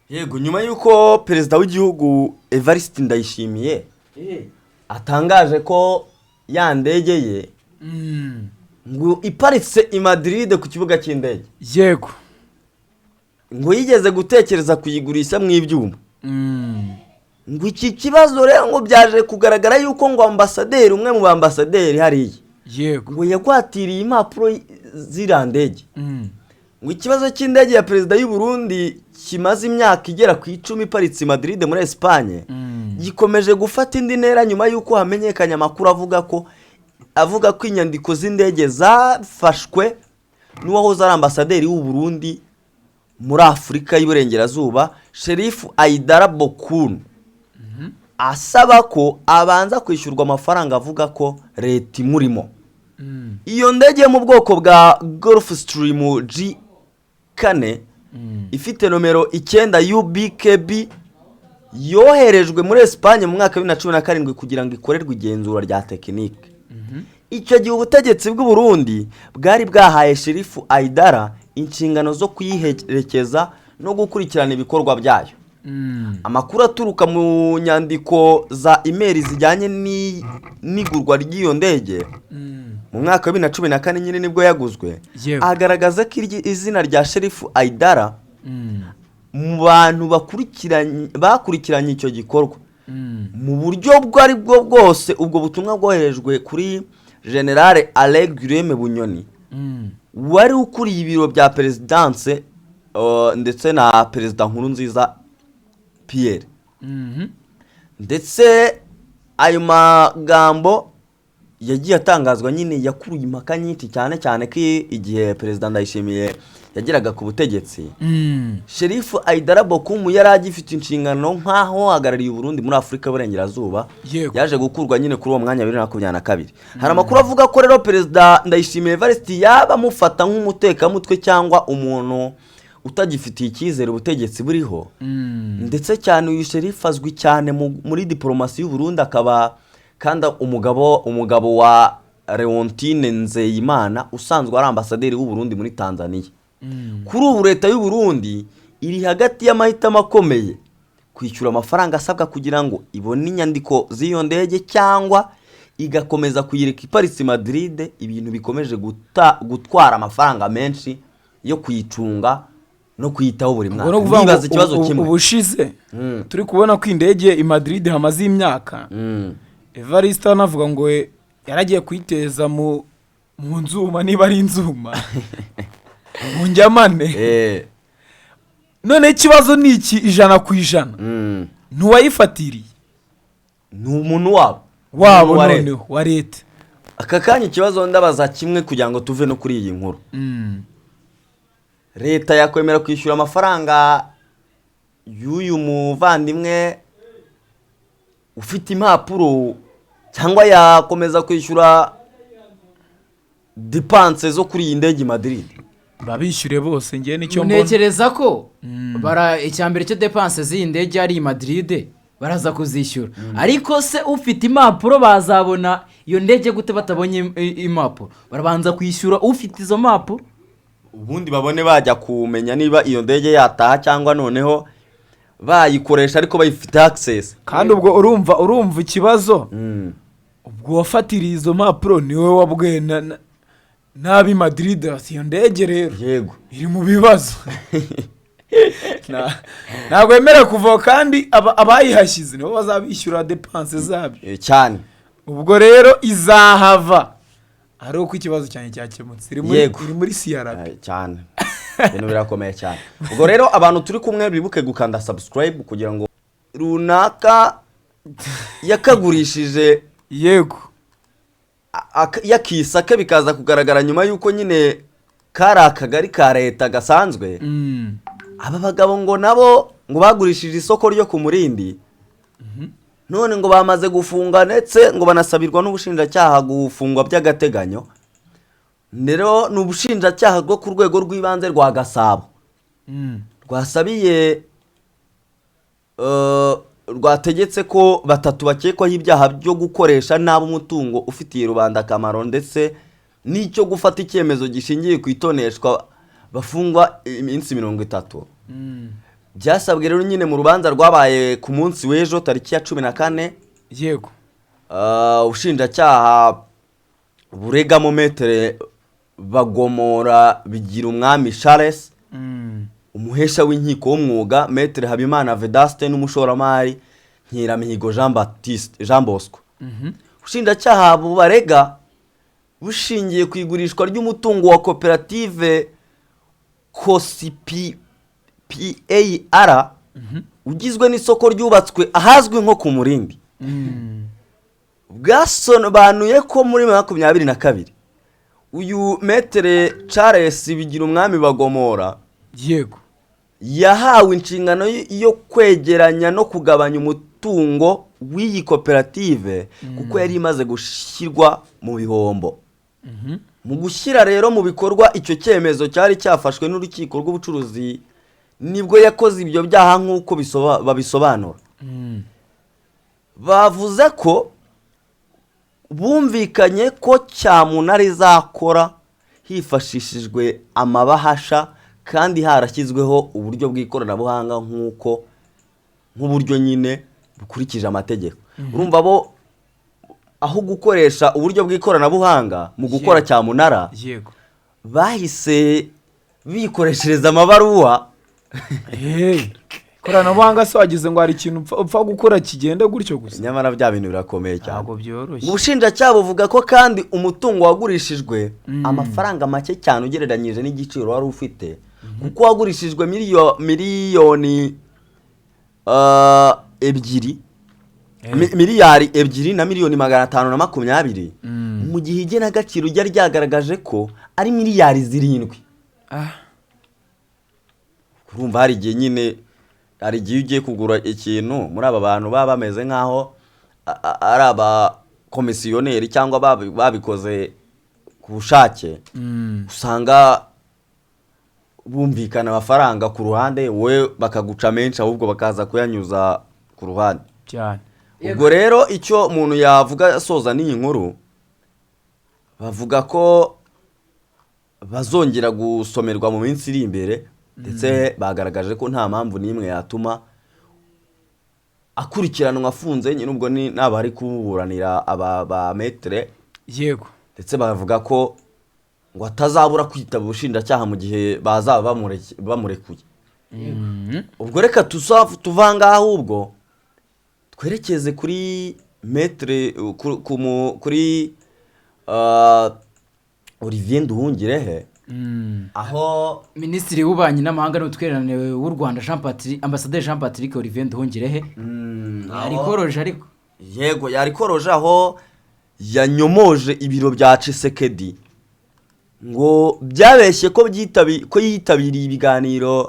Yego, nyuma y'uko perezida w'igihugu Evariste Ndayishimiye atangaje ko ya ndege ye ngo iparitse i Madrid ku kibuga cy'indege, ngo yigeze gutekereza kuyigurisha mu ibyuma, ngo iki kibazo rero ngo byaje kugaragara yuko ngo ambasaderi, umwe mu bambasaderi hariya, ngo yagwatiriye impapuro z'iriya ndege. Ngo ikibazo cy'indege ya perezida y'u Burundi kimaze imyaka igera ku 10 iparitse i Madrid muri Espagne gikomeje gufata indi ntera nyuma y'uko hamenyekanye amakuru avuga ko inyandiko z'indege zafashwe n'uwahoze ari ambasaderi w'u Burundi muri Afurika y'Iburengerazuba, Cherif Aidara Bocoum, asaba ko abanza kwishyurwa amafaranga avuga ko leta imurimo. Iyo ndege yo mu bwoko bwa Gulfstream G4 ifite nomero 9 UBKB yoherejwe muri Espagne mu mwaka wa 2017 kugira ngo ikorerwe igenzura rya tekinike. Icyo gihe ubutegetsi bw'u Burundi bwari bwahaye Cherif Aidara inshingano zo kuyiherekeza no gukurikirana ibikorwa byayo. Amakuru aturuka mu nyandiko za imeri zijyanye n'igurwa ry'iyo ndege mu mwaka wa 2014 nyine nibwo yaguzwe, agaragaza ko izina rya Cherif Aidara mu bantu bakurikiranye icyo gikorwa mu buryo ubwo ari bwo bwose. Ubwo butumwa bwoherejwe kuri Général Alain Guillaume Bunyoni wari ukuriye ibiro bya perezidanse, ndetse na perezida Nkurunziza Pierre. Ndetse ayo magambo yagiye atangazwa nyine yakuruye impaka nyinshi, cyane cyane ko igihe perezida Ndayishimiye yageraga ku butegetsi, Cherif Aidara Bocoum yari agifite inshingano nk'aho ahagarariye Uburundi muri Afurika y'Uburengerazuba. Yaje gukurwa nyine kuri uwo mwanya 2022. Hari amakuru avuga ko rero perezida Ndayishimiye Evariste yaba amufata nk'umutekamutwe cyangwa umuntu utagifitiye icyizere ubutegetsi buriho. Ndetse cyane uyu Cherif azwi cyane muri diporomasi y'u Burundi, akaba kandi umugabo wa Leontine Nzeyimana usanzwe ari ambasaderi w'u Burundi muri Tanzania. Kuri ubu leta y'u Burundi iri hagati y'amahitamo akomeye: kwishyura amafaranga asabwa kugira ngo ibone inyandiko z'iyo ndege cyangwa igakomeza kuyireka iparitse i Madrid, ibintu bikomeje gutwara amafaranga menshi yo kuyicunga no kuyitaho buri Ubwo mwaka. no kuvuga ngo Nibaza ikibazo kimwe. Ubushize turi kubona ko indege i Madrid hamaze imyaka. Evariste anavuga ngo yaragiye kuyiteza mu nzuma, niba ari inzuma, mu njyamane. None ikibazo ni iki, 100%, ntiwayifatiriye? Ni umuntu wabo. Wabo. Umuntu wa leta. Noneho wa leta. Aka kanya ikibazo ndabaza kimwe kugira ngo tuve no kuri iyi nkuru: leta yakwemera kwishyura amafaranga y'uyu muvandimwe ufite impapuro cyangwa yakomeza kwishyura dépenses zo kuri iyi ndege i Madrid? Babishyure bose, ngewe nicyo mbona. Ntekereza ko bara icya mbere cyo dépenses z'iyi ndege ari i Madrid baraza kuzishyura, ariko se ufite impapuro bazabona iyo ndege gute batabonye impapuro? Barabanza kwishyura ufite izo mpapuro, ubundi babone bajya kumenya niba iyo ndege yataha cyangwa noneho bayikoresha ariko bayifite access. Kandi ubwo urumva ikibazo, ubwo wafatiriye izo mpapuro niwe wabwiye n'ab'i Madrid ati iyo ndege rero iri mu bibazo. Ntabwo yemerewe kuvaho, kandi abayihashyize nibo bazabishyura dépenses zabyo. Cyane. Ubwo rero izahava ari uko ikibazo cyanjye cyakemutse. Iri muri iri muri CRB. Cyane, ibintu birakomeye cyane. Ubwo rero abantu turi kumwe bibuke gukanda subscribe kugira ngo runaka yakagurishije yakisake, bikaza kugaragara nyuma y'uko nyine kari akagari ka leta gasanzwe. Aba bagabo ngo nabo ngo bagurishije isoko ryo ku Murindi, none ngo bamaze gufunga, ndetse ngo banasabirwa n'ubushinjacyaha gufungwa by'agateganyo. Rero ni ubushinjacyaha bwo ku rwego rw'ibanze rwa Gasabo rwasabiye, rwategetse ko batatu bakekwaho ibyaha byo gukoresha nabi umutungo ufitiye rubanda akamaro ndetse n'icyo gufata icyemezo gishingiye ku itoneshwa bafungwa iminsi 30. Byasabwe rero nyine mu rubanza rwabaye ku munsi w'ejo tariki ya 14. Ubushinjacyaha buregamo maître Bagomora Bigira Umwami Charles, umuhesha w'inkiko w'umwuga maître Habimana Vedaste n'umushoramari Nkeramihigo Jean Baptiste, Jean Bosco. Ubushinjacyaha bubarega bushingiye ku igurishwa ry'umutungo wa koperative Kosipi PAR, ugizwe n'isoko ryubatswe ahazwi nko ku Murindi. Bwasobanuye ko muri 22 uyu maître Charles Bigira Umwami Bagomora yahawe inshingano yo kwegeranya no kugabanya umutungo w'iyi koperative, kuko yari imaze gushyirwa mu bihombo. Mu gushyira rero mu bikorwa icyo cyemezo cyari cyafashwe n'urukiko rw'ubucuruzi, nibwo yakoze ibyo byaha nk'uko babisobanura. Bavuze ko bumvikanye ko cyamunara izakora hifashishijwe amabahasha kandi harashyizweho uburyo bw'ikoranabuhanga nk'uko nk'uburyo nyine bukurikije amategeko. Urumva bo aho gukoresha uburyo bw'ikoranabuhanga mu gukora cyamunara, bahise bikoreshereza amabaruwa. Hey, ikoranabuhanga se wagize ngo hari ikintu upfa gukora kigenda gutyo gusa? Nyamara bya bintu birakomeye cyane. Ntabwo byoroshye. Ubushinjacyaha buvuga ko kandi umutungo wagurishijwe amafaranga make cyane ugereranyije n'igiciro wari ufite, kuko wagurishijwe miliyoni 2, miliyari 2 na miliyoni 520, mu gihe igenagaciro ryari ryagaragaje ko ari miliyari 7. Urumva hari igihe nyine, hari igihe ugiye kugura ikintu muri aba bantu baba bameze nk'aho ari abakomisiyoneri cyangwa babikoze ku bushake, usanga bumvikana amafaranga ku ruhande, wowe bakaguca menshi, ahubwo bakaza kuyanyuza ku ruhande. Ubwo rero icyo umuntu yavuga asoza n'iyi nkuru, bavuga ko bazongera gusomerwa mu minsi iri imbere, ndetse bagaragaje ko nta mpamvu n'imwe yatuma akurikiranwa afunze nyine. Ubwo ni n'abari kuburanira aba ba maître, ndetse bavuga ko ngo atazabura kwitaba ubushinjacyaha mu gihe bazaba bamurekuye. Ubwo reka tuva ngaha, ahubwo twerekeze kuri maître kuri Olivier Nduhungirehe, aho Minisitiri w'Ububanyi n'Amahanga n'Ubutwererane w'u Rwanda Jean Patrick, Ambasaderi Jean Patrick Olivier Nduhungirehe, yarikoroje ariko. Yego, yarikoroje, aho yanyomoje ibiro bya Tshisekedi ngo byabeshye ko ko yitabiriye ibiganiro.